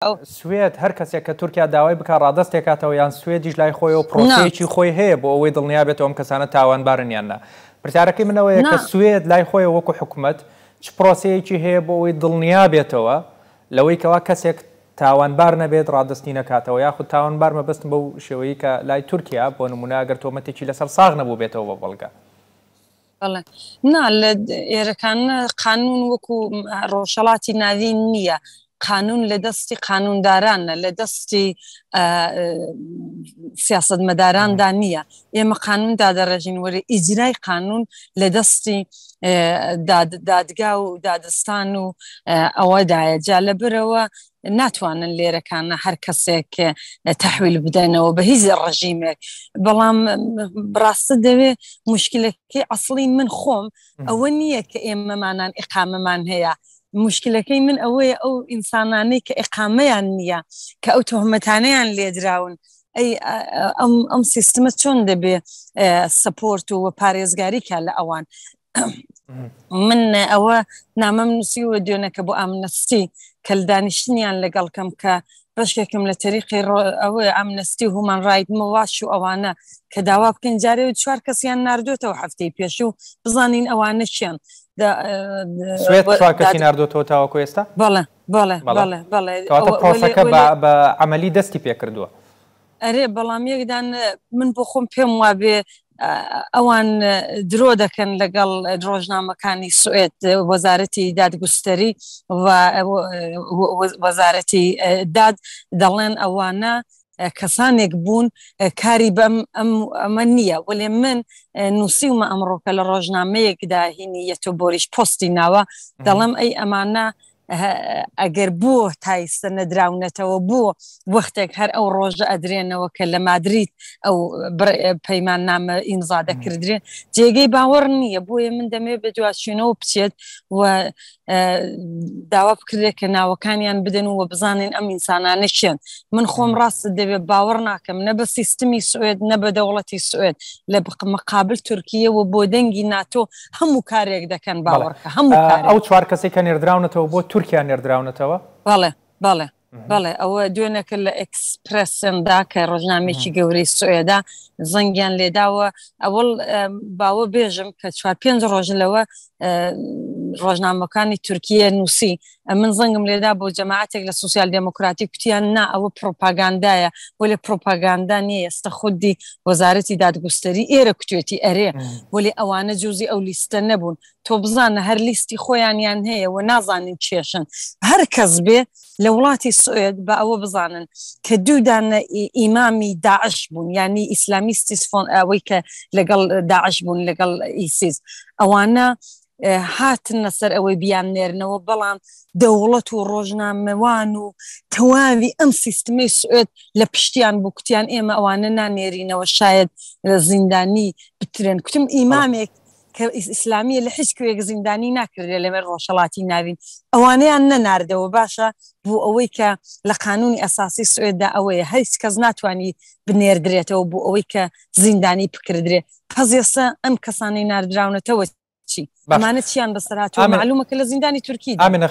ئەو. سوێد هەر کەسێک کە تورکیا داوای بکا ڕادەستێکاتەوە یان سوێدیش لای خۆیەوە نا. پرۆسەیەکی خۆی هەیە بۆ ئەوەی دڵنیا بێتەوە ئەم کەسانە تاوانبارن یان نا؟ پرسیارەکەی من ئەوەیە نا. کە سوێد لای خۆیەوە وەکو حکومەت چ پرۆسەیەکی هەیە بۆ ئەوەی دڵنیا بێتەوە لەوەی کەوا کەسێک تاوانبار نەبێت ڕادەستی نەکاتەوە یاخود تاوانبار مەبەستم بەو شێوەیەی کە لای تورکیا بۆ نمونە ئەگەر تۆمەتێکی لەسەر ساغ نەبووبێتەوە بە بەڵگە. بەڵێ نا لە ئێرەکان قانون وەکو ڕۆژهەڵاتی ناوین نییە قانون لە دەستی قانوندارانە لە دەستی سیاستمەداراندا نییە ئێمە قانون دادەڕێژین وەرە ئیجرای قانون لە دەستی دادگا و دادستان و ئەوەدایە جا لەبەرەوە ناتوانن لێرەکانە هەر کەسێک تەحویل بدەنەوە بە هیچ ڕژیمێک بەڵام ڕاستە دەوێ مشکلەکەی ئەسڵی من خۆم ئەوە نییە کە ئێمەمانان ئقامەمان هەیە مشکلەکەی من ئەوەیە ئەو ئینسانانەی کە ئقامەیان نییە کە ئەو تۆهمەتانەیان لێدراون ئەی ئەم ئەم سیستمە چۆن دەبێ سەپۆرت و پارێزگاری کا لە ئەوان من ئەوە نامەم نووسیوە دوێنەکە بۆ ئامنستی کە لە دانیشتنیان لەگەڵ کەم کە بەشێکم لە تەریقی ئەوە ئامنستی و هومان ڕایت مواش و ئەوانە کە داوا بکەین جارێ و چوار کەسیان ناردوێتەوە هەفتەی پێشوو بزانین ئەوانە چیان سوێد چوار کەسی ناردوێتەوە تاوەکو ئێستا بەڵێ بەڵێ بەڵێ بەڵێ کەواتە پرۆسەکە بە عەمەلی دەستی پێکردووە. ئەرێ بەڵام یەکدان من بۆ خۆم پێم وابێ ئەوان درۆ دەکەن لەگەڵ ڕۆژنامەکانی سوئێت وەزارەتی دادگوستەری و وەزارەتی داد دەڵێن ئەوانە کەسانێک بوون کاری بەم ئەمە نییە وەلێ من نووسیومە ئەمڕۆکە لە ڕۆژنامەیەکدا هینی یەتۆ بۆریش پۆستی ناوە دەڵێم ئەی ئەمانە ئەگەر بۆ تایستە نەدراونەتەوە بۆ وەختێک هەر ئەو ڕۆژە ئەدرێنەوە کە لە مادرید ئەو پەیمان نامە ئیمزا دەکردرێ جێگەی باوەڕ نییە بۆیە من دەمەوێت بە دواچوونەوە بچێت و داوا بکرێت کە ناوەکانیان بدەن و بزانین ئەم ئینسانانە کێن من خۆم ڕاستت دەوێت باوەڕ ناکەم نە بە سیستمی سوێد نە بە دەوڵەتی سوێد لە مقابل تورکیە و بۆ دەنگی ناتۆ هەموو کارێک دەکەن باوەڕکە هەموو کارێک. ئەو چوار کەسەی کە نێردراونەتەوە بۆ تورکیا نێردراونەتەوە؟ بەڵێ بەڵێ بەڵێ ئەوە دوێنێکە لە ئێکسپرێسندا کە ڕۆژنامەیەکی گەورەی سوێدا زەنگیان لێداوە ئەوەڵ باوە بێژم کە چوار پێنج ڕۆژ لەوە ڕۆژنامەکانی تورکیە نووسی ئەمن زەنگم لێدا بۆ جەماعەتێک لە سوسیال دێمۆکراتی کوتیان نا ئەوە پڕۆپاگاندایە وەلێ پڕۆپاگاندا نییە ئێستا خودی وەزارەتی دادگوستەری ئێرە کوتێتی ئەرێ وەلێ ئەوانە جوزی ئەو لیستە نەبوون تۆ بزانە هەر لیستی خۆیانیان هەیە و نازانین کێشن هەر کەس بێ لە وڵاتی سوئێد بە ئەوە بزانن کە دوو دانە ئیمامی داعش بوون یعنی ئیسلامیستی فۆن ئەوەی کە لەگەڵ داعش بوون لەگەڵ ئیسیس ئەوانە هاتنە سەر ئەوەی بیاننێرنەوە، بەڵام دەوڵەت و ڕۆژنامەوان و تەواوی ئەم سیستمەی سوئێد لە پشتیان بوو، کوتیان ئێمە ئەوانە نانێرینەوە شاید زیندانی بترێن. کوتم ئیمامێک کە ئیسلامیە لە هیچ کوێک زیندانی ناکرێت لەمێ ڕۆژهەڵاتی ناوین، ئەوانەیان نەناردەوە. باشە بۆ ئەوەی کە لە قانونی ئەساسی سوئێددا ئەوەیە هیچ کەس ناتوانی بنێردرێتەوە بۆ ئەوەی کە زیندانی بکردرێ. پەس ئێستا ئەم کەسانەی ناردراونەتەوە چی؟ باشە ئەمانە چیان بەسەر هاتووە؟ ئامنە مەعلومە کە لە زیندانی تورکیدان. ئامنە.